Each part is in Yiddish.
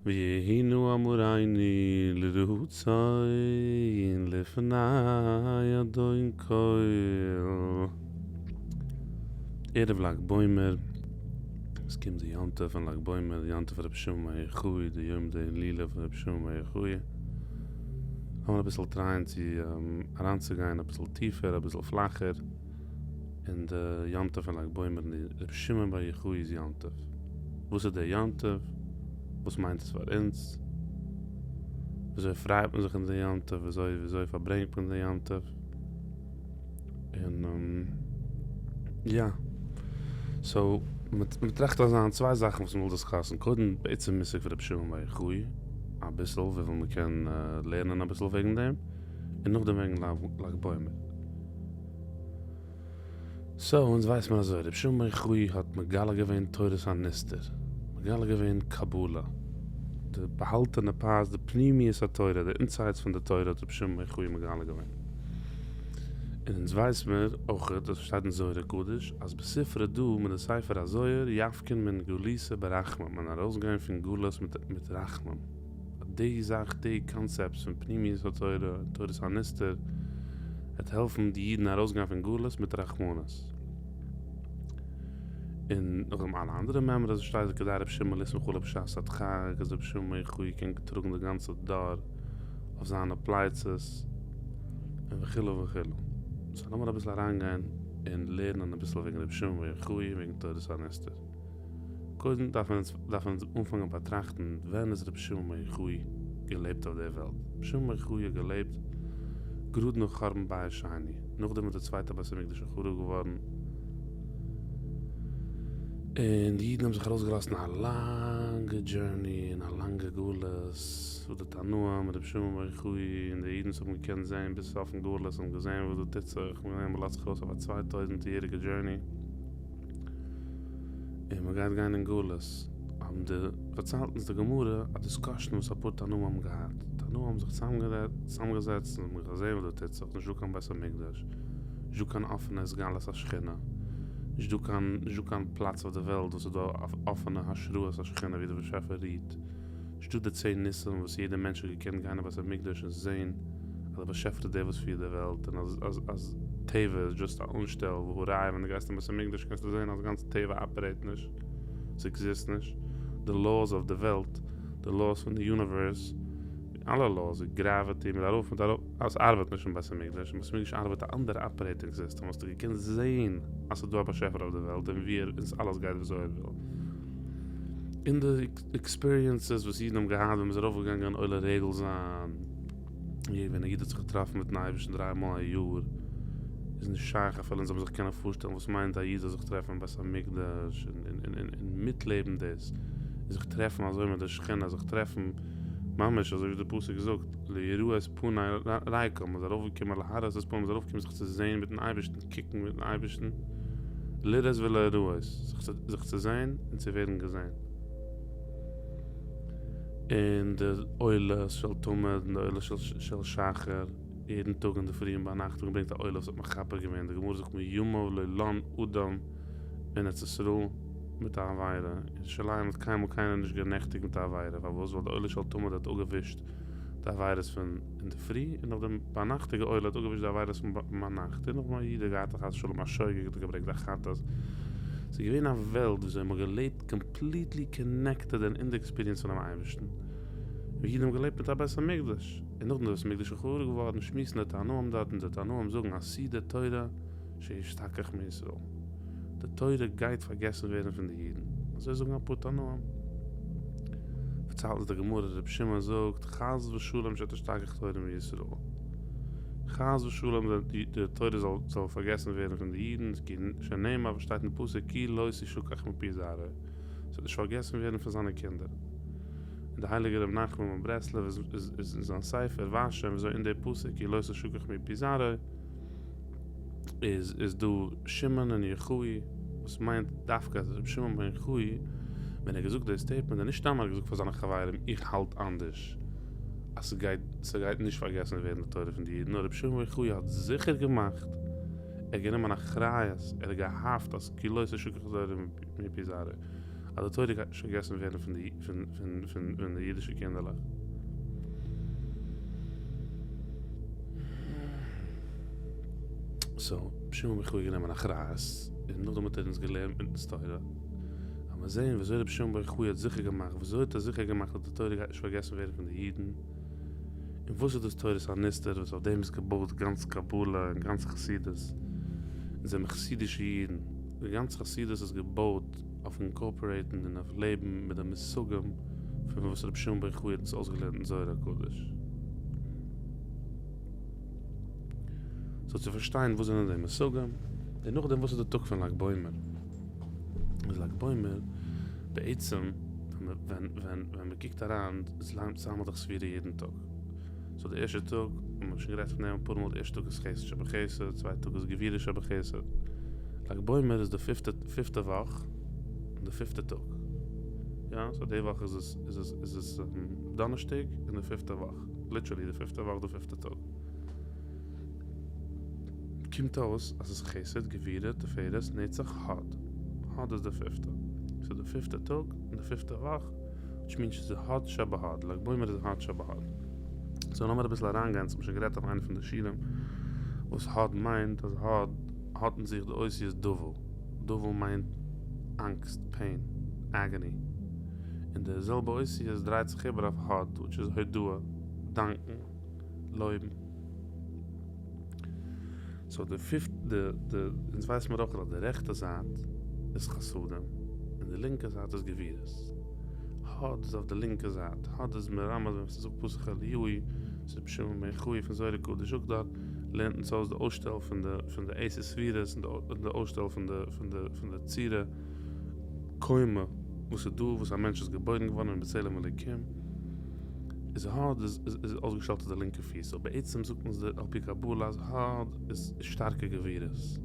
ויהיו נא אמרינו לרצון לפני אדון כל. ערב לג בעומר, עס קומט די יום טוב פון לג בעומר, די יום טוב פון רבי שמעון בר יוחאי, די יום דהילולא פון רבי שמעון בר יוחאי. לאמיר אביסל טרייען צו אריינצוגיין אביסל טיפער, אביסל פלאכער אין די יום טוב פון לג בעומר און די רבי שמעון בר יוחאי'ס יום טוב. וואס איז דער יום טוב? וואס מיינט עס פאר אונז? וויאזוי פרייט מען זיך אין די יום טוב? וויאזוי וויאזוי פארברענגט מען די יום טוב? און יא. סאו, מ'טראכט אזא צוויי זאכן וואס מ'וויל דיסקאסן. קודם בעצם מושג פון רבי שמעון בר יוחאי, אביסל וויפיל מ'קען לערנען אביסל וועגן דעם, און נאכדעם וועגן לג בעומר. סאו אונז ווייסט מען אזוי, רבי שמעון בר יוחאי האט מגלה געווען תורת הנסתר, מגלה געווען קבלה, די באהאלטענע פארטס, די פנימיות התורה, די אינסיידס פון די תורה האט רבי שמעון בר יוחאי מגלה געווען. און אונז ווייס מיר אויכעט, דאס שטייט אין זוהר הקדוש, אז בספרא דא מיט די ספר הזוהר יפקון מן גלותא ברחמים, מען ארויסגיין פון גלות מיט רחמים. די זאך, די קאנצעפטס פון פנימיות התורה און תורת הנסתר וועט העלפן די אידן ארויסגיין פון גלות מיט רחמנות. און נאכדעם אלע אנדערע מימרות וואס שטייט כדאי רבי שמעון לסמוך עליו בשעת הדחק אז רבי שמעון בר יוחאי קען טראגן די גאנצע דור אויף זיינע פלייצעס און וכו' וכו'. סאו לאמיר אביסל אריינגיין און לערנען אביסל וועגן רבי שמעון בר יוחאי און וועגן תורת הנסתר. קודם דארף מען דארף מען אנפאנגען באטראכטן ווען איז רבי שמעון בר יוחאי געלעבט אויף דער וועלט. רבי שמעון בר יוחאי האט געלעבט גראד נאך חורבן בית שני, נאכדעם וואס די צווייטע בית המקדש איז חרוב געווארן, און די אידן האבן זיך ארויסגעלאזט אין א לאנגע דזשורני און א לאנגע גלות, וואס די תנאים רבי שמעון בר יוחאי און די אידן וואס האבן געקענט זען ביז סופן גלות האבן געזען וואס דא טוט זיך, מען לאזט זיך ארויס אויף א 2000 יעריגע דזשורני. און מען גייט גיין אין גלות, האבן די, פארציילט אונז די גמרא א דיסקאשען וואס אפאר תנאים האבן געהאט, תנאים האבן זיך צוזאמגעזעצט און האבן געזען וואס דא טוט זיך, נישט דא קיין בית המקדש, נישט דא קיין אפענע התגלות השכינה, נישט דא קיין, נישט דא קיין פלאץ אויף די וועלט וואס איז דא אפענע השראת השכינה ווי דער באשעפער רוהט, נישטא די צען ניסים וואס יעדער מענטש האט געקענט גיין אין בית המקדש און זען אז דער באשעפער איז דער וואס פירט די וועלט און אז אז אז טבע איז דזשאסט א אנשטעל והא ראיה ווען דו גייסט אין בית המקדש קענסטו זען אז גאנץ טבע אפערעיט נישט ס'עקזיסט נישט די לאוס אוו די וועלט די לאוס פון די יוניווערס אלע לאוס ווי גראוויטי מיט ארויף מיט אראפ אז ס'ארבעט נישט אין בית המקדש אין בית המקדש ארבעט א אנדערע אפערעיטינג סיסטעם האסטו געקענט זען אז ס'איז דא א באשעפער אויף די וועלט און ווי ער און אלעס גייט וויאזוי ער וויל און די עקספיריענסעס וואס אידן האבן געהאט ווען מ'איז ארויפגעגאנגען עולה רגל זיין, ווען א איד האט זיך געטראפן מיטן אייבערשטן דריי מאל א יאר, איז נישט שייך אפילו אונז זאל מען זיך קענען פארשטעלן וואס מיינט א איד זאל זיך טרעפן אין בית המקדש און מיטלעבן דאס, און זיך טרעפן אזוי מיט די שכינה, זיך טרעפן ממש אזוי ווי די פסוק זאגט ליראה את פני ריקם, מ'איז ארויפגעקומען להראות את פני, מ'איז ארויפגעקומען זיך צו זען מיטן אייבערשטן, קוקן מיטן אייבערשטן, לראות ולהיראות, זיך צו זען און צו ווערן געזען. און די עולה של תמיד און די עולה של שחר, יעדן טאג אינדערפרי און ביינאכט האט מען געברענגט א עולה וואס האט מכפר געווען, די גמרא זאגט מימיו לא לן אדם אין ארץ ישראל מיט א עבירה, אין ירושלים האט קיינמאל קיינער נישט גענעכטיגט מיט א עבירה, פארוואס? ווייל די עולה של תמיד האט אפגעווישט די עבירות פון אינדערפרי, און נאכדעם ביינאכטיגע עולה האט אפגעווישט די עבירות פון ביינאכט, און נאכדעם א איד האט געהאט חס ושלום א שוגג האט ער געברענגט א חטאת, ס'איז געווען א וועלט וויאזוי מ'האט געלעבט קאמפליטלי קאנעקטעד און אין די עקספיריענס פונעם אייבערשטן, ווי אידן האבן געלעבט מיט א בית המקדש, און נאכדעם איז בית המקדש חרוב געווארן, שמועסן די תנאים דארט און די תנאים זאגן עתידה תורה שישתכח מישראל, די תורה גייט פארגעסן ווערן פון די אידן, אזוי זאגן אפאר תנאים. פארציילט אונז די גמרא, רבי שמעון זאגט, חס ושלום שתשתכח תורה מישראל, חס ושלום די תורה זאל פארגעסן ווערן פון די אידן, שנאמר וואס שטייט אין פסוק כי לא תשכח מפי זרעו, ס'וועט נישט פארגעסן ווערן פון זיינע קינדער. און די הייליגער רבי נחמן מברסלב איז אין זיין ספר וואשען וויאזוי אין די פסוק כי לא תשכח מפי זרעו איז איז דא שמעון און יוחאי וואס מיינט דווקא אז רבי שמעון בן יוחאי ווען ער האט געזאגט די סטעיטמענט איז נישט סתם ער האט געזאגט פאר זיינע חברים איך האלט אנדערש אז ס'גייט ס'גייט נישט פארגעסן ווערן די תורה פון די אידן נאר רבי שמעון בן יוחאי האט זיכער געמאכט ער האט גענומען אחריות ער האט געהאפט אז כי לא תשכח תורה מפי זרעו. אז די תורה גייט נישט פארגעסן ווערן פון די פון פון פון פון די אידישע קינדערלעך. סאו, רבי שמעון בר יוחאי האט גענומען אחריות, און נאכדעם האט ער אונז געלערנט מיט אונז תורה. לאמיר זעהן וויאזוי רבי שמעון בר יוחאי האט זיכער געמאכט, וויאזוי האט ער זיכער געמאכט אז די תורה גייט נישט פארגעסן ווערן פון די אידן, און וואס איז דאס תורת הנסתר וואס אויף דעם איז געבויט גאנץ קבלה און גאנץ חסידות, אונז זעמיר חסידישע אידן, די גאנצע חסידות איז געבויט אויף אינקארפארעיטן און אויף לעבן מיט די מושגים פון וואס רבי שמעון בר יוחאי האט אונז אויסגעלערנט אין זוהר הקדוש. סאו צו פארשטיין וואס זענען די מושגים, און נאכדעם וואס איז די טאג פון לג בעומר. איז לג בעומר בעצם ווען ווען ווען מען קוקט אריין איז ציילט מען דאך ספירה יעדן טאג. סאו די ערשטע טאג, און מ'האט שוין גערעדט פון דעם אפאר מאל, די ערשטע טאג איז חסד שבחסד, צווייטע טאג איז גבורה שבחסד. לג בעומר איז די פיפטע פיפטע וואך און די פיפטע טאג. יא, סאו די וואך איז עס איז עס איז עס דאנערשטאג און די פיפטע וואך. ליטערלי די פיפטע וואך די פיפטע טאג. קומט אויס אז עס איז חסד, גבורה, תפארת, נצח, הוד. הוד איז די פיפטע. סאו די פיפטע טאג און די פיפטע וואך, וויטש מינס ס'איז הוד שבהוד, לג בעומר איז הוד שבהוד. סאו לאמיר אביסל אריינגיין, אונז האבן שוין גערעדט אויף איינע פון די שיעורים וואס הוד מיינט, אז הוד האט אין זיך די אותיות דבל, דבל מיינט אנגסט, פעין, אגאני, און די זעלבע אותיות דרייט זיך איבער אויף הוד, וויטש איז הודאה, דאנקן. לויבן. סאו די פיפט די די אונז ווייסן מיר אויך אז די רעכטע זייט איז חסדים און די לינקע זייט איז גבורות. הוד איז אויף די לינקע זייט. הוד איז מרמז ווען ס'זאגט פתח אליהו ס'איז רבי שמעון בן יוחאי פון זוהר הקדוש זאגט דארט לערנט אונז אויס די אויסשטעל פון די פון די עשר ספירות און די אויסשטעל פון די פון די פון די צורה קומה וואס איז דא וואס א מענטש איז געבוירן געווארן אין בצלם אלוקים. איז הוד איז איז אויסגעשטעלט אויף די לינקע פיס, סאו בעצם זאגט אונז די על פי קבלה אז הוד איז שטארקע גבורות.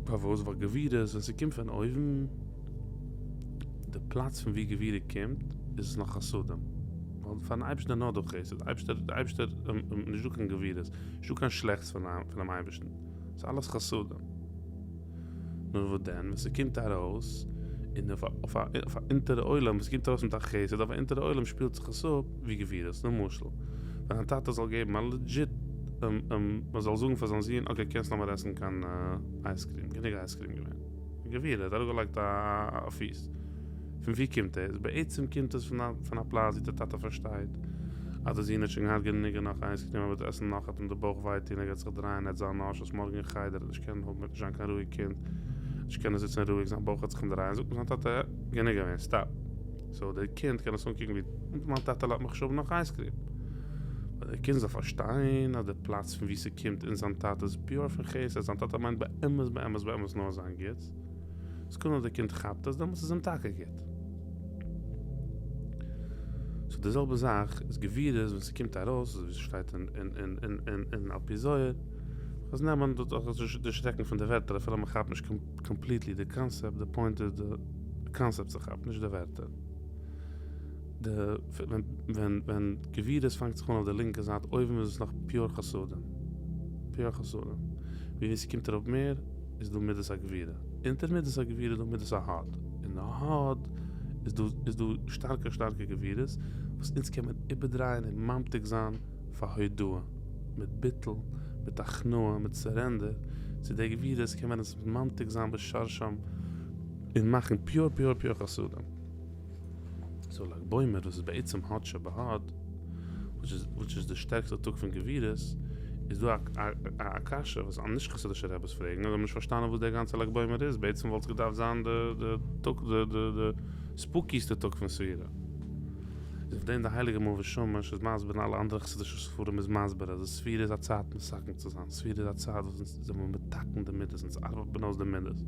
פארוואס? ווייל גבורות ווען ס'קומט פון אויבן, די פלאץ פון ווי גבורה קומט איז עס נאך חסדים, ווייל פארן אייבערשטן איז נאר דא חסד, די אייבערשטער די אייבערשטער נישט דא קיין גבורות, נישט דא קיין שלעכטס פונעם אייבערשטן, ס'איז אלעס חסדים. נאר וואס דען ווען ס'קומט ארויס און אויף א אויף א אונטערע עולם ווען ס'קומט ארויס מיט א חסד אויף א אונטערע עולם שפילט זיך עס אפ ווי גבורות למשל ווען א טאטע זאל געבן א לעדזשיט מען זאל זאגן פאר זיין זון אקעי קענסט נאכמער עסן קיין אייזקרים גענוג אייזקרים געווען גבורה ער האט אראפגעלייגט א פיס. פון ווי קומט עס? בעצם קומט עס פון א פלאץ ווי דער טאטע פארשטייט אז דער זון האט שוין געהאט גענוג און נאך אייזקרים, ער וועט עסן נאך וועט אים די בויך וויי טון, ער גייט זיך דרייען, ער וועט זיין נאשעס מארגן אין חדר, ער וועט נישט קענען האבן, ער וועט נישט זיין קיין רואיג קינד, נישט קענען זיצן רואיג, זיין בויך וועט זיך אים דרייען, זאגט אים זיין טאטע, גענוג געווען, סטאפ. סאו דער קינד קען עס אנקוקן ווי, מיין טאטע לאזט מיך נישט האבן נאך אייזקרים. אבער דער קינד זאל פארשטיין אז די פלאץ פון ווי ס'קומט אין זיין טאטע איז פיור פון חסד, זיין טאטע מיינט באמת באמת באמת נאר זיין גוטס. סעקונדע די קינד כאפט עס, דעמאלטס איז אים טאקע גוט. סאו די זעלבע זאך איז גבורות ווען ס'קומט ארויס, אזוי ווי ס'שטייט אין על פי זוהר, אז נעמען זיך דערשרעקן פון די ווערטער אפילו מ'כאפט נישט קאמפליטלי די קאנסעפט, די פוינט איז די קאנסעפט צו כאפן, נישט די ווערטער. די ווען ווען ווען גבורות פאנגט זיך אן אויף די לינקע זייט אויבן איז עס נאך פיור חסדים, פיור חסדים, ווי ווי ס'קומט אראפ מער איז דא מידת הגבורה, אונטער מידת הגבורה איז דא מידת ההוד, אין די הוד איז דא איז דא שטארקע שטארקע גבורות וואס אונז קען מען איבערדרייען און ממתיק זיין פאר הודאה, מיט ביטול, מיט הכנעה, מיט סערענדער צו די גבורות קען מען עס ממתיק זיין בשרשם און מאכן פיור פיור פיור חסדים. סאו לג בעומר וואס איז בעצם הוד שבהוד, וויטש איז די שטערקסטע טאג פון גבורות, איז דא א קשיא וואס נישט חסידישע רעבעס פרעגן, אז זיי האבן נישט פארשטאנען וואס דער גאנצער לג בעומר איז, בעצם וואלט עס געדארפט זיין די טאג די די ספוקיסטע טאג פון ספירה. איז אויף דעם די הייליגע מאור ושמש איז מסביר און אלע אנדערע חסידישע ספרים איז מסביר אז די ספירה איז א צייט מתקן צו זיין, ספירה איז א צייט וואס אונז זעמיר מתקן די מידות, אונז ארבעט מען אויס די מידות.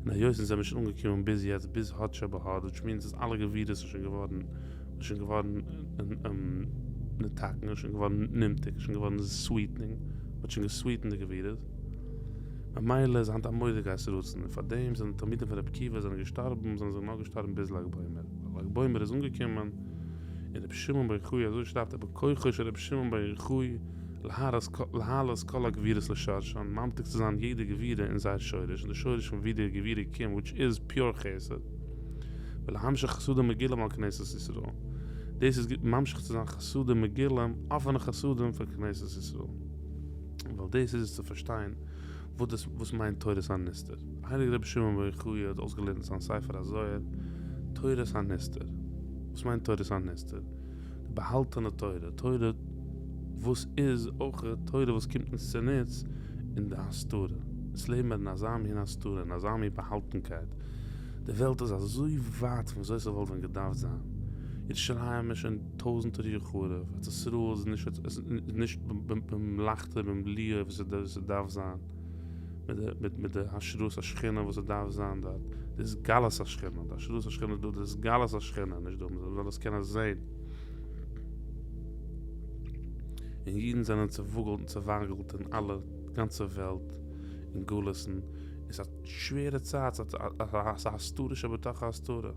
און היות אונז זעמיר שוין אנגעקומען ביז יעצט ביז הוד שבהוד וויטש מינס אז אלע גבורות איז שוין געווארן איז שוין געווארן נתקן איז שוין געווארן נמתק איז שוין געווארן סוויטענינג מען האט שוין געסוויטענט די גבורות ממילא איז היינט א מורא'דיגע עת רצון און פארדעם זענען די תלמידים פון רבי עקיבא זענען געשטארבן זענען זיי נאר געשטארבן ביז לג בעומר ווייל לג בעומר איז אנגעקומען און רבי שמעון בר יוחאי אזוי שרייבט ער בכוחו של רבי שמעון בר יוחאי. להעלות כל הגבורות לשורשן, ממתיק צו זיין יעדע גבורה אין זייער שורש, אין די שורש פון ווי די גבורה קומט וויטש איז פיור חסד, ולהמשיך חסדים מגולים על כנסת ישראל, דאס איז ממשיך צו זיין חסדים מגולים, אפענע חסדים פאר כנסת ישראל. ווייל דאס איז עס צו פארשטיין וואס דאס וואס מיינט תורת הנסתר. הייליגער רבי שמעון בר יוחאי האט אויסגעלערנט אין זיין ספר הזוהר תורת הנסתר. וואס מיינט תורת הנסתר? די באהאלטענע תורה, תורה וואס איז אויך תורה וואס קומט אונז צוניץ אין די הסתרה. אונז לעבן מיר אין אזא מין הסתרה, אין אזא מין באהאלטנקייט. די וועלט איז אזוי ווייט פון וויאזוי ס'וואלט ווען געדארפט זיין. ירושלים איז שוין טויזנטער יאר חרוב, ארץ ישראל איז נישט נישט במלאכתו במלואה וואס ס'דארף זיין, מיט די השראת השכינה וואס ס'דארף זיין דארט, די התגלות השכינה, די השראת השכינה איז דא, די התגלות השכינה איז נישט דא, מ'זאל עס קענען זען. און אידן זענען צעוואגלט און צעוואגלט אין אלע גאנצע וועלט, אין גלות'ן, איז א שווערע צייט, ס'איז א הסתרה שבתוך ההסתרה.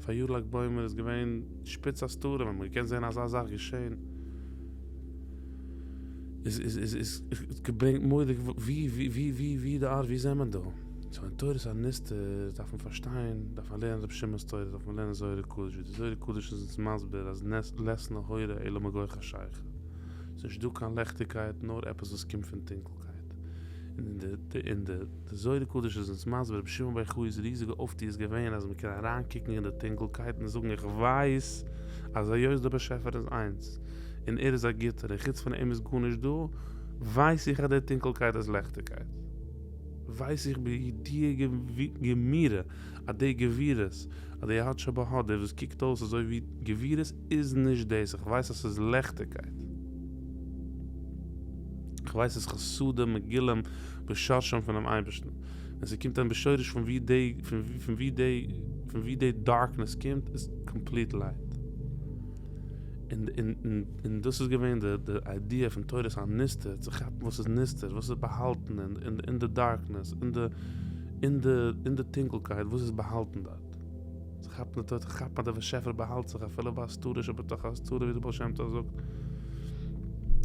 פאריאר ל"ג בעומר איז געווען שפיץ הסתרה ווען מ'האט געקענט זען אזא זאך געשען איז איז איז איז געברענגט מורא'דיג ווי ווי ווי ווי ווי די ארט ווי זעמער דא? סאו אין תורת הנסתר דארף מען פארשטיין דארף מען לערנען רבי שמעון'ס תורה דארף מען לערנען זוהר הקדוש ווי די זוהר הקדוש איז אונז מסביר אז נס לית נהורא אלא מגו חשוכא ס'איז נישט דא קיין לעכטיגקייט נאר עפעס וואס קומט פון טונקלקייט און די און די די זוהר הקדוש איז אונז מסביר רבי שמעון בר יוחאי'ס ריזיגע אויפטו איז געווען אז מ'קען אריינקוקן אין די טונקלקייט און זאגן איך ווייס אז היות דער באשעפער איז איינס און ער איז א גוטער און חוץ פון אים איז גארנישט דא ווייס איך אז די טונקלקייט איז לעכטיגקייט ווייס איך בידיעה גמורה אז די גבורות אז די הוד שבהוד די וואס קוקט אויס אזוי ווי גבורות איז נישט דאס איך ווייס אז ס'איז לעכטיגקייט. איך ווייס ס'איז חסדים מגולים בשורשם פונעם אייבערשטן, ווען ס'קומט אן בשורש פון ווי די פון ווי די פון ווי די דארקנעס קומט איז קאמפליט לייט. און און און דאס איז געווען די די איידיע פון תורת הנסתר, צו כאפן וואס איז נסתר, וואס איז באהאלטן אין אין די דארקנעס, אין די אין די אין די טונקלקייט, וואס איז באהאלטן דארט. צו כאפן די תורה, צו כאפן אז דער באשעפער באהאלט זיך אפילו בהסתרה שבתוך ההסתרה ווי דער בעל שם טוב זאגט,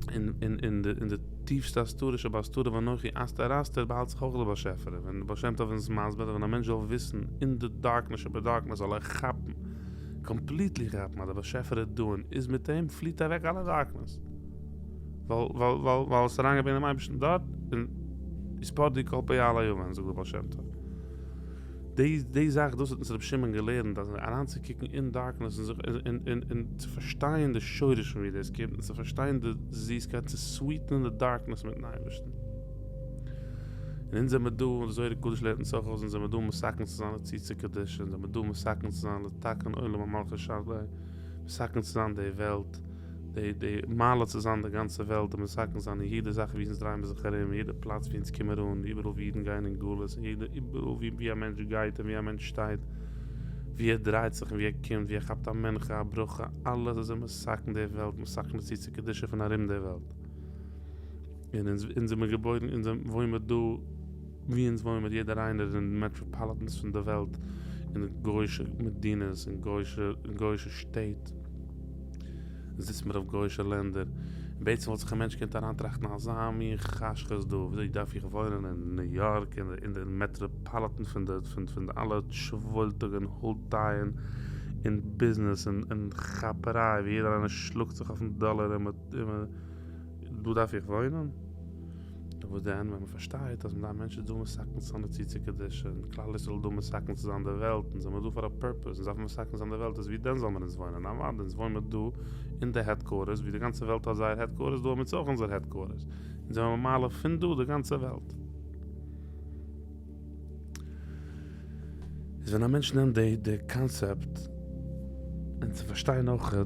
אין אין די אין די טיפסטע הסתרה שבהסתרה ואנכי הסתר אסתיר באהאלט זיך אויך דער באשעפער, און ווען דער בעל שם טוב איז מסביר אז ווען א מענטש זאל וויסן אין די דארקנעס שבדארקנעס זאל ער כאפן, קאמפליטלי כאפן אז דער באשעפער איז דא און איז מיט אים, פליעט אוועק אלע דארקנעס, ווייל ווייל ווייל ווייל האסט אריינגעברענגט דעם אייבערשטן דארט, און יתפרדו כל פועלי און זאגט דער בעל שם טוב. די די זאך דאס האט אונז רבי שמעון געלערנט אז אריינצוקוקן אין דארקנעס און זיך און און און צו פארשטיין די שורש פון ווי דאס קומט און צו פארשטיין די זיסקייט צו סוויטענען די דארקנעס מיטן אייבערשטן. און אונז זעמיר דא, און די זוהר הקדוש לערנט אונז אויך אויס, אונז זעמיר דא מתקן צו זיין ניצוצי קדושה, אונז זעמיר דא מתקן צו זיין לתקן עולם במלכות שדי, מתקן צו זיין די וועלט, די די מעלה צו זיין די גאנצע וועלט און מתקן זיין אין יעדע זאך ווי אונז דרייען מיר זיך ארום, אין יעדע פלאץ ווי אונז קומען אן, איבעראל ווי אידן גייען אין גלות, אין יעדע איבעראל ווי ווי א מענטש גייט און ווי א מענטש שטייט, ווי ער דרייט זיך און ווי ער קומט, ווי ער כאפט א מנחה, א ברכה, אלעס איז ער מתקן די וועלט, מתקן ניצוצי קדושה פון ארום די וועלט. און אונז אונז זעמיר געבוירן אונז וואוין מיר דא ווי אונז וואוין מיר יעדער איינער אין די מעטראפאליטענס פון די וועלט, אין גוישע מדינות, אין גוישע אין גוישע שטעט. זיצט מיר אויף גויאישע לענדער, און בעצם וואלט זיך א מענטש געקענט אריינטראכטן אזא מין חשכות דא, וויאזוי דארף איך וואוינען אין ניו יארק אין די מעטראפאליטען פון די פון די אלע שוואוילטאג און הולטייען און ביזנעס און כאפעריי ווי יעדער איינער שלאגט זיך אויפן דאלער און מען דא דארף איך וואוינען? נאר וואס דען ווען מען פארשטייט אז א מענטש איז דא מתקן צו זיין ניצוצי קדושה און כלל ישראל איז דא מתקן צו זיין די וועלט אונז זעמיר דא פאר א פורפעס אונז דארפן מתקן זיין די וועלט איז ווי דען זאל מען אונז וואוינען אוודאי אונז וואוין מיר דא אין די העדקווארטערס ווי די גאנצע וועלט האט זייער העדקווארטערס דא האבן אונז אויך אונזער העדקווארטערס אונז זעמיר מעלה פון דא די גאנצע וועלט. איז ווען א מענטש נעמט די די קאנסעפט און צו פארשטיין אויך,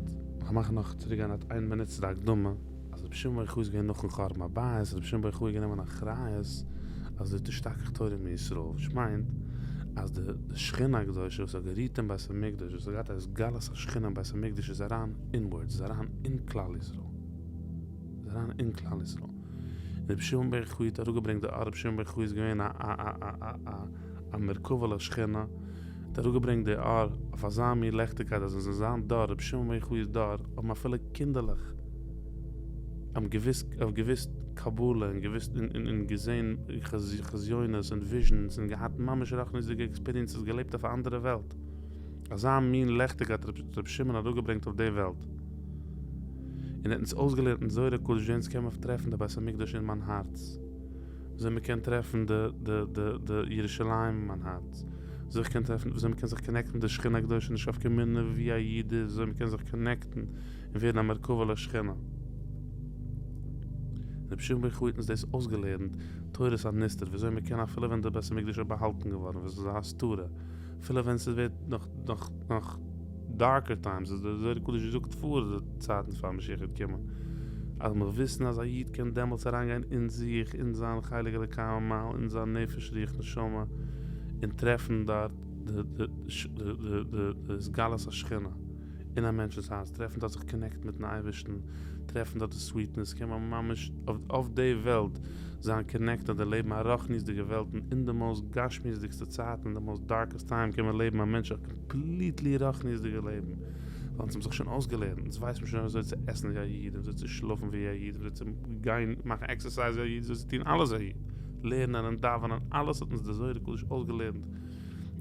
כ'וועל מאכן נאך צוריק גיין איין מינוט צו די הקדמה, אז רבי שמעון בר יוחאי איז געווען נאכן חורבן הבית, רבי שמעון בר יוחאי האט גענומען אחריות אז לא תשתכח תורה מישראל, וואס מיינט אז די שכינה הקדושה וואס האט גערוהט אין בית המקדש, וואס האט געהאט א התגלות השכינה אין בית המקדש איז אריין אינווארדס, איז אריין אין כלל ישראל. איז אריין אין כלל ישראל. און רבי שמעון בר יוחאי האט אראפגעברענגט די אור, רבי שמעון בר יוחאי איז געווען א א א א א א מרכבה לשכינה, האט אראפגעברענגט די אור אויף אזא מין לעכטיגקייט אז אין זיין דור, רבי שמעון בר יוחאי'ס דור, האבן אפילו קינדערלעך. האבן געוואוסט האבן געוואוסט קבלה און געוואוסט און געזען חזיונות און וויזשענס און געהאט ממש רוחניות'דיגע עקספיריענסעס געלעבט אויף א אנדערע וועלט. אזא מין לעכטיגקייט האט רבי שמעון אראפגעברענגט אויף די וועלט. און ער האט אונז אויסגעלערנט אין זוהר הקדוש ווי אונז קען מען טרעפן די בית המקדש אין מיין הארץ. וויאזוי מען קען טרעפן די די די די ירושלים אין מיין הארץ. וויאזוי איך קען טרעפן וויאזוי מען קען זיך קאנעקטן מיט די שכינה הקדושה נישט נפקא מינה ווי א איד איז וויאזוי מען קען זיך קאנעקטן און ווערן א מרכבה לשכינה. רבי שמעון בר יוחאי האט אונז דאס אויסגעלערנט, תורת הנסתר, וויאזוי מען קען אפילו ווען די בית המקדש איז באהאלטן געווארן, ווען ס'איז א הסתרה, אפילו ווען ס'ווערט נאך נאך נאך דארקער טיימס, וואס דער זוהר הקדוש זאגט פאר די צייטן פאר משיח וועט קומען, אז מ'זאל וויסן אז א איד קען דעמאלטס אריינגיין אין זיך, אין זיין חלק אלוקי ממעל, אין זיין נפש רוח נשמה, און טרעפן דארט די די די די התגלות השכינה. אין א מענטשנ'ס הארץ, טרעפן דארט זיך קאנעקטן מיטן אייבערשטן, טרעפן דארט די סוויטנעס, קען מען ממש אויף די וועלט זיין קאנעקטעד און לעבן א רוחניות'דיגע וועלט, און אין די מאוסט גשמיות'דיגסטע צייטן, אין די מאוסט דארקעסט טיים קען מען לעבן א מענטש א קאמפליטלי רוחניות'דיגע לעבן, ווייל אונז האבן זיך שוין אויסגעלערנט, אונז ווייסן שוין וויאזוי צו עסן ווי א איד, און וויאזוי צו שלאפן ווי א איד, וויאזוי צו גיין מאכן עקסערסייז ווי א איד, וויאזוי צו טון אלעס ווי א איד, לערנען און דאווענען, אלעס האט אונז די זוהר הקדוש אויסגעלערנט.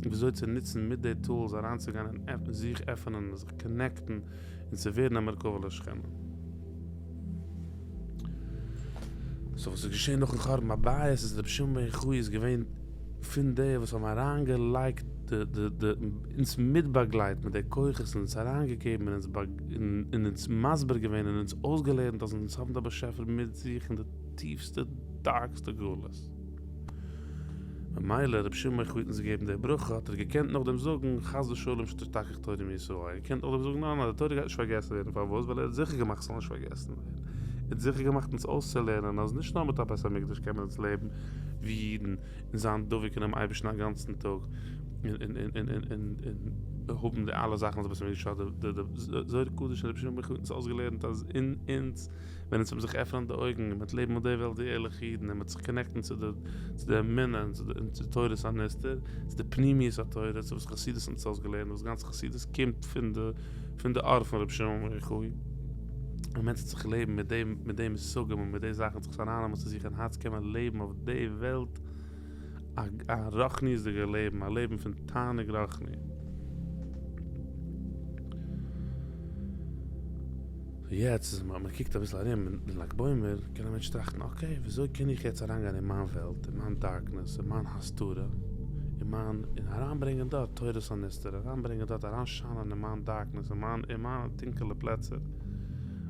וויאזוי צו נוצן מיט די טולס אריינצוגיין און זיך עפענען און זיך קאנעקטן און צו ווערן א מרכבה לשכינה. סאו וואס איז געשען נאכן חורבן הבית איז רבי שמעון בן יוחאי איז געווען פון די וואס האבן אריינגעלייגט די די די אונז מיטבאגלייט מיט די כוחות און אונז אריינגעגעבן און און אונז מסביר געווען און אונז אויסגעלערנט אז אונז האבן די באשעפער מיט זיך אין די טיפסטע דארקסטע גלות. ממילא רבי שמעון בר יוחאי האט אונז געגעבן די ברכה האט ער געקענט נאכדעם זאגן חס ושלום שתשתכח תורה מישראל, ער האט געקענט נאכדעם זאגן ניין ניין די תורה גייט נישט פארגעסן ווערן, פארוואס? ווייל ער האט זיכער געמאכט ס'זאל נישט פארגעסן ווערן, ער האט זיכער געמאכט אונז אויסצולערנען אז נישט נאר מיט א בית המקדש קען מען אונז לעבן ווי אידן און זיין דבוק אינעם אייבערשטן א גאנצן טאג און און און און און און האבן די אלע זאכן וואס די בית המקדש האט, די זוהר הקדוש און רבי שמעון בר יוחאי האט אונז אויסגעלערנט אז אין אונז ווען אונז וועלן זיך עפענען די אויגן און מ'וועט לעבן אויף די וועלט ווי ערליכע אידן און מ'וועט זיך קאנעקטן צו די צו די אמונה און צו תורת הנסתר, צו די פנימיות התורה, צו וואס חסידות האט אונז אויסגעלערנט, וואס גאנץ חסידות קומט פון די פון די אור פון רבי שמעון בר יוחאי. ווען מענטש וועט זיך לעבן מיט די מיט די מושגים און מיט די זאכן זיך עס ארייננעמען צו זיך אין הארץ קען מען לעבן אויף די וועלט א א רוחניות'דיגע לעבן, א לעבן פון תענוג רוחני. יעצט אז מען קוקט אביסל ארום אין לג בעומר קען א מענטש טראכטן אקעי וויאזוי קען איך יעצט אריינגיין אין מיין וועלט, אין מיין דארקנעס, אין מיין הסתרה, אין מיין, און אריינברענגען דארט תורת הנסתר, אריינברענגען דארט, אריינשיינען אין מיין דארקנעס, אין מיין, אין מיינע טונקעלע פלעצער,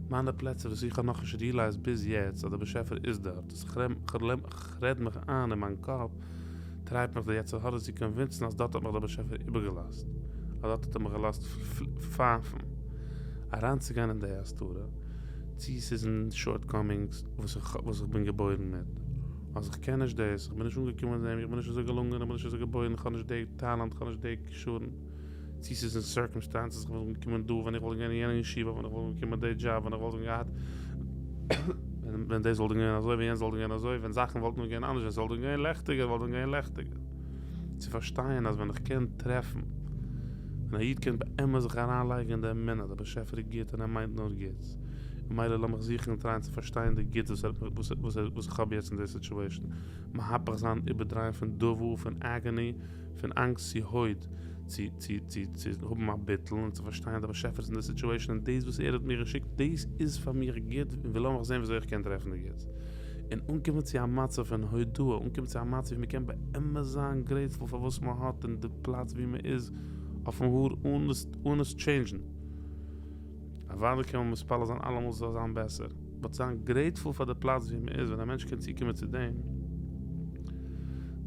מיינע פלעצער וואס איך האב נאכנישט ריעלייזד ביז יעצט אז דער באשעפער איז דארט, וואס איך רעד מיך איין אין מיין קאפ, טרייט מיך דער יצר הרע צו קאנווינסן אז דארט האט מיך דער באשעפער איבערגעלאזט, אז דארט האט ער מיך געלאזט פייפן, אריינצוגיין אין די הסתרה, צי ס'איז אין שארטקאמינגס וואס איך וואס איך בין געבוירן מיט, אז איך קען נישט דאס, איך בין נישט אנגעקומען אין דעם, איך בין נישט אזוי געלונגען, איך בין נישט אזוי געבוירן, איך האב נישט די טאלאנט, איך האב נישט די כשרון. צו ס'איז אין סירקאמסטענסעס איך וואלט געקומען דא ווען איך וואלט געווען אין יענע ישיבה ווען איך וואלט באקומען די דזשאב ווען איך וואלט געהאט ווען דאס וואלט געווען אזוי ווען יענץ וואלט געווען אזוי ווען זאכן וואלטן געווען אנדערש ווען ס'וואלט געווען לעכטיגער וואלט געווען לעכטיגער צו פארשטיין אז ווען איך קען טרעפן ווען א איד קען באמת זיך אריינלייגן אין די אמונה אז דער באשעפער איז גוט און ער מיינט נאר גוטס ממילא לאמיך זוכן און טרייען צו פארשטיין די גוטס וואס וואס איך האב יעצט אין די סיטועשאן מהפך זיין איבערדרייען פון דוה פון עגאני פון אנגסט צו הוד, צו צו צו צו האבן א ביטול און צו פארשטיין אז דער באשעפער איז אין די סיטועשאן און דאס וואס ער האט מיר געשיקט דאס איז פאר מיר גוט און ווי לאמיך זען וויאזוי איך קען טרעפן די גוטס. און אנקומען צו א מצב פון הודאה, אנקומען צו א מצב ווי מען קען באמת זיין גרעיטפול פאר וואס מען האט און די פלאץ ווי מען איז אויפן האר אן עס אן עס טשעינדזשן. אוודאי קען מען מתפלל זיין אלעמאל ס'זאל זיין בעסער, באט זיין גרעיטפול פאר די פלאץ ווי מען איז, ווען א מענטש קען צוקומען צו דעם,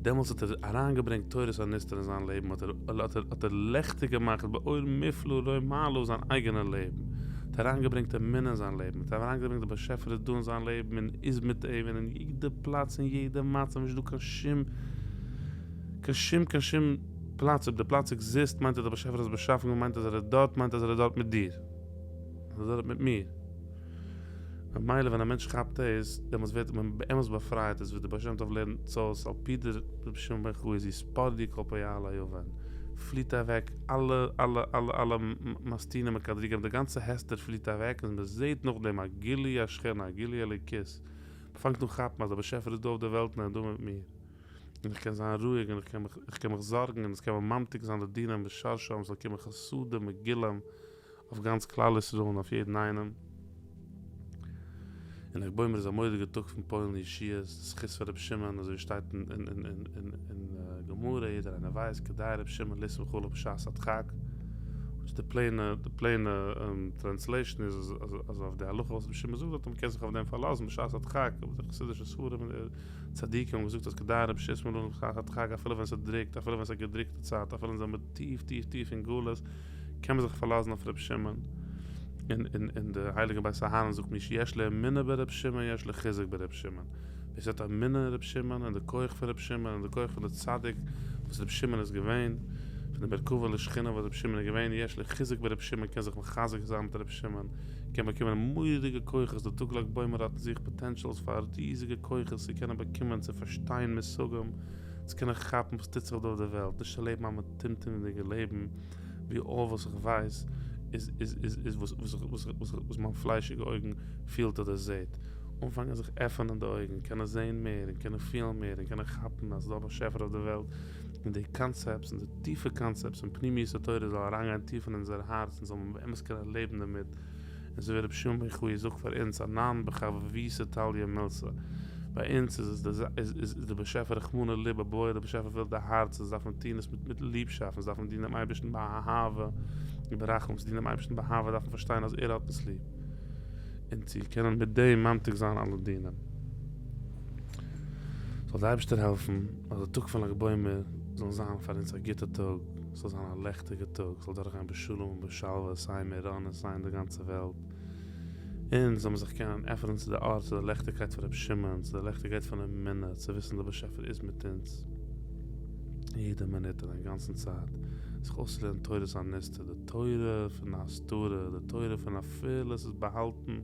דעמאלטס האט ער אריינגעברענגט תורת הנסתר אין זיין לעבן, האט ער האט ער לעכטיג געמאכט באור מופלא רום מעלה זיין אייגענע לעבן, האט אריינגעברענגט אמונה אין זיין לעבן, האט אריינגעברענגט די באשעפער איז דא אין זיין לעבן און איז מיט אים און אין יעדע פלאץ און יעדע מצב, נישט דא קיין שום קיין שום קיין שום פלאץ, אויב די פלאץ עקזיסט מיינט אז דער באשעפער האט עס באשאפן און מיינט אז ער איז דארט מיינט אז ער איז דארט מיט דיר, ער איז דארט מיט מיר. ממילא ווען א מענטש כאפט דאס, דעמאלטס ווערט מען באמת באפרייט, דאס וואס דער בעל שם טוב לערנט אונז אויס על פי דער רבי שמעון בן יוחאי איז יתפרדו כל פועלי און. פליט אוועק אלע אלע אלע אלע מסטינא מקטריגים, די גאנצע הסתר פליט אוועק און מען זעט נאכדעם א גילוי השכינה א גילוי אלוקית, מען פאנגט אן כאפן אז דער באשעפער איז דא אויף די וועלט און ער איז דא מיט מיר, און איך קען זיין רואיג און איך קען מיך איך קען מיך זארגן און עס קען מען ממתיק זיין די דינים בשרשם ס'זאל קומען חסדים מגולים אויף גאנץ כלל ישראל און אויף יעדן איינעם. און ל"ג בעומר איז א מורא'דיגע טאג פון פועל'ן ישועות, די זכות פון רבי שמעון אזוי ווי שטייט אין גמרא, יעדער איינער ווייסט, כדאי רבי שמעון לסמוך עליו בשעת הדחק, וואס די פלעינע די פלעינע טרענסלעישאן איז אז אז אויף די הלכה וואס רבי שמעון זאגט דארט אז מ'קען זיך אויף דעם פארלאזן בשעת הדחק, אבער די חסידישע ספרים און די צדיקים האבן געזאגט אז כדאי רבי שמעון לסמוך עליו בשעת הדחק אפילו ווען ס'דרוקט, אפילו ווען ס'איז א געדרוקטע צייט, אפילו אונז זעמיר טיף טיף טיף אין גלות, קען מען זיך פארלאזן אויף רבי שמעון, און און און די הייליגע בית אהרן זאגט מי שיש לו אמונה ברבי שמעון יש לו חיזוק ברבי שמעון, ווער ס'האט אמונה אין רבי שמעון און די כח פון רבי שמעון און די כח פון די צדיק וואס רבי שמעון איז געווען, פון די מרכבה לשכינה וואס רבי שמעון איז געווען, יש לו חיזוק ברבי שמעון קען זיך מחזק זיין מיט רבי שמעון, קען באקומען מורא'דיגע כוחות, די טאג ל"ג בעומר האט אין זיך פאטענשעלס פאר ריזיגע כוחות צו קענען באקומען צו פארשטיין מושגים, צו קענען כאפן וואס טוט זיך דא אויף די וועלט, נישט צו לעבן א מטומטמ'דיגע לעבן ווי אלל וואס איך ווייס איז איז איז איז וואס וואס וואס וואס וואס מיין פליישיגע אויגן פילט אדער זעט. אנפאנגען זיך עפענען די אויגן, קענען זען מער און קענען פילן מער און קענען כאפן אז ס'איז דא א באשעפער אויף די וועלט און די קאנצעפטס און די טיפע קאנצעפטס און פנימיות התורה זאל אריינגיין טיף אין אונזער הארץ און זאל מען באמת קענען לעבן דערמיט. און אזוי ווי רבי שמעון בן יוחאי זאגט פאר אונז אנן בחביבותא תליא מילתא, ביי אונז איז עס איז איז דער באשעפער רחמנא ליבא בעי, דער באשעפער וויל די הארץ, אונז דארף מען טון עס מיט מיט ליבשאפט, אונז דארפן דינען דעם אייבערשטן באהבה וברחמים, צו דינען דעם אייבערשטן באהבה דארף מען פארשטיין אז ער האט אונז ליב, און צו קענען מיט דעם ממתיק זיין אלע דינים. זאל דער אייבערשטער העלפן אז די טאג פון ל"ג בעומר זאל זיין פאר אונז א גוטע טאג, ס'זאל זיין א לעכטיגע טאג, ס'זאל דורכגיין בשלום ובשלווה סיי אין מירון און סיי אין די גאנצע וועלט, און זאל מען זיך קענען עפענען צו די אור, צו די לעכטיגקייט פון רבי שמעון, צו די לעכטיגקייט פון אמונה, צו וויסן דער באשעפער איז מיט אונז יעדע מינוט און א גאנצן צייט, זיך אויסצולערנען תורת הנסתר, די תורה פון הסתרה, די תורה פון אפילו עס איז באהאלטן,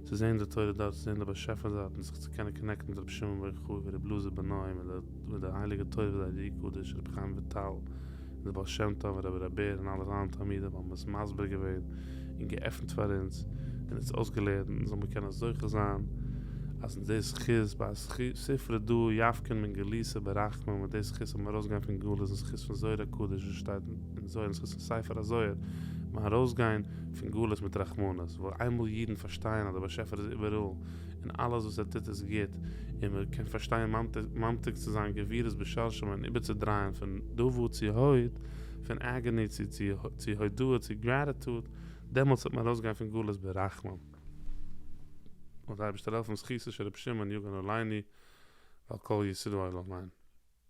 צו זען די תורה דארט, צו זען די באשעפער דארט, און זיך צו קענען קאנעקטן מיט רבי שמעון בר יוחאי ורבי אלעזר בנו, מיט די הייליגע תורה וואס די אר"י הקדוש, רבי חיים וויטאל, און די בעל שם טוב און רבי ר' בער און אלע זיינע תלמידים האבן עס מסביר געווען און געעפנט פאר אונז און אונז אויסגעלערנט און זאל מען קענען זוכה זיין אז אין די זכות בההוא ספרא דא יפקון מן גלותא ברחמים מיט די זכות זאל מען ארויסגיין פון גלות אין זכות פון זוהר הקדוש וואס שטייט אין זוהר אין זכות פון ספר הזוהר מען ארויסגיין פון גלות מיט רחמנות, ווייל איינמאל אידן פארשטייען אז דער באשעפער איז איבעראל און אלעס וואס ער טוט איז גוט, און מען קען פארשטיין ממתיק צו זיין גבורות בשרשם און איבערצודרייען פון דוה צו הוד, פון עגאני צו צו הודאה צו גרעטיטוד, דעמאלטס וועט מען ארויסגיין פון גלות ברחמים. זאל דער אייבערשטער העלפן זכותו של רבי שמעון יגן עלינו ועל כל ישראל אמן.